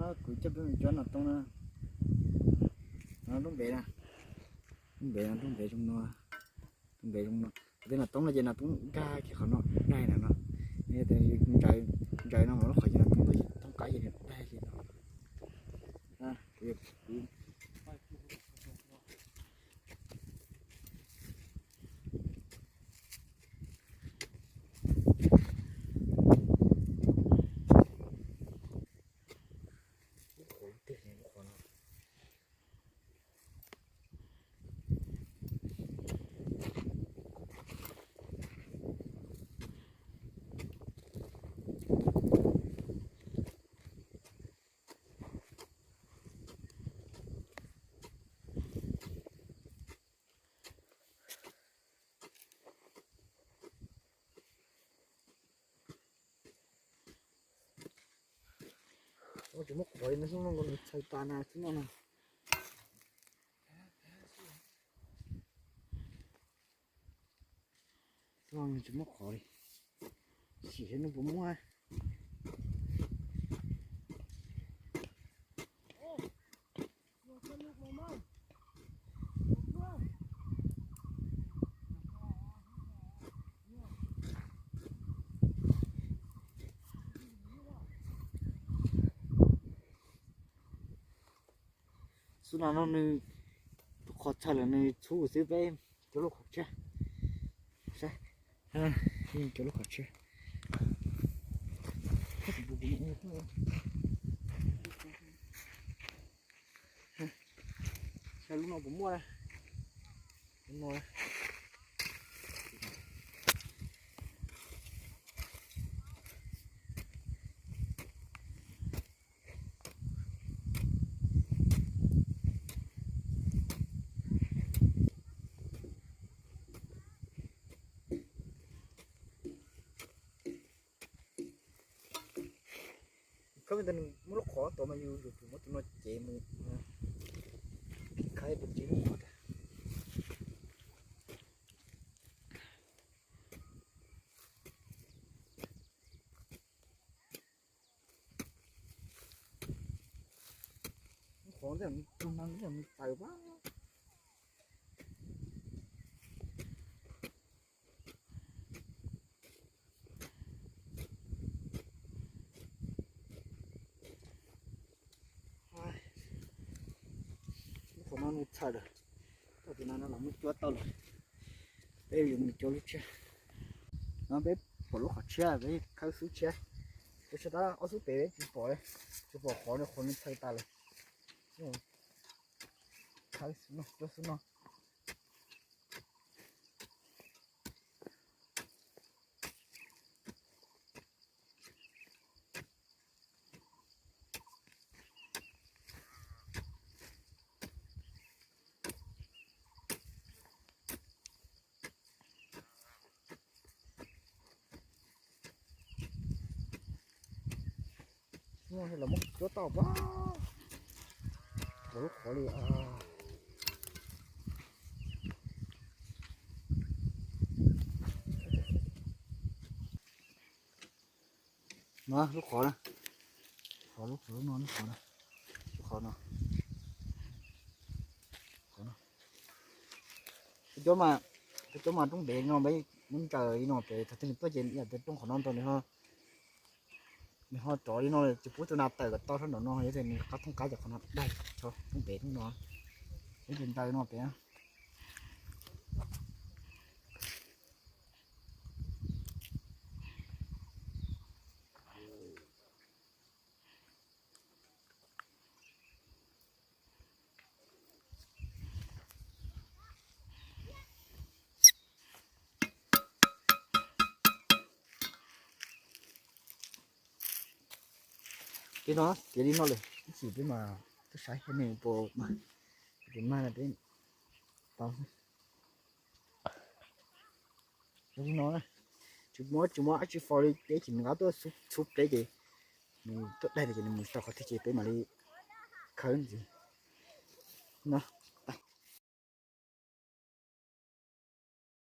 Kuv coj peb mus cuab nas toob na. No roob npe na, roob npe no, roob npe zoo no, roob npe zoo no. Tej nas toob no ces nas toob nkag kiag qhov no daig na no. Ntsaws no mas lub qhov ces nas toob tuaj ces thooj qab ces nws daig li no. Kuv, kuv Tsis muaj qhov li no, xub no nws txhaws tas na xub no na. Xub no nws tsis muaj qhov li. Sim seb nws puas muaj. Xub no no nws tus qhov txhaws lawm nws txhub xwb, peb cov lub qhov tshiab. Saib, cov lub qhov tshiab. Saib lub no puas muaj. Khawb tas nws muab lub qhov tod mas yus yuav tsum muab tus no cev mus khawb tus tsis muaj qhov tas. Qhov ntawd tug no nws tawm pab. Lub qhov no nws txhaws lawm, tau tus no no los muab cuab tau lawm. Peb yuav mus cuab lub tshiab. No peb pom lub qhov tshiab, peb khawb xub tshiab. Peb sab tab ob xub pem peb tsis pom, tsis pom qhov no, qhov no txhaws tas lawm. Khawb xub no, cuab xub no. Los muab cuab tau pab, lub qhov li. No lub qhov na, qhov lub qhov no, lub qhov no, lub qhov no. Cov mas, cov mas roob ntev no peb muab ntsaws li no pem, thaum twg nws tuaj ces yam tias roob qhov no ntag, nws ho rov li no tsis pub tus nas tawm kom tau sab nraum no, yog tias nws qab thooj qab ces qhov no daig, roob ntev roob no, peb ntsaws no pem. Li no, tiav li no lawm ib chim peb mas tuaj saib nws puas mag, peb mag peb tau. Li no, tsis muaj, tsis muaj dab tsi faus li, peb chim nws nqa tuaj txhub pleb ces nws tuaj daig ces nws mus tau qhov twg ces peb mam li khawb ntxiv no.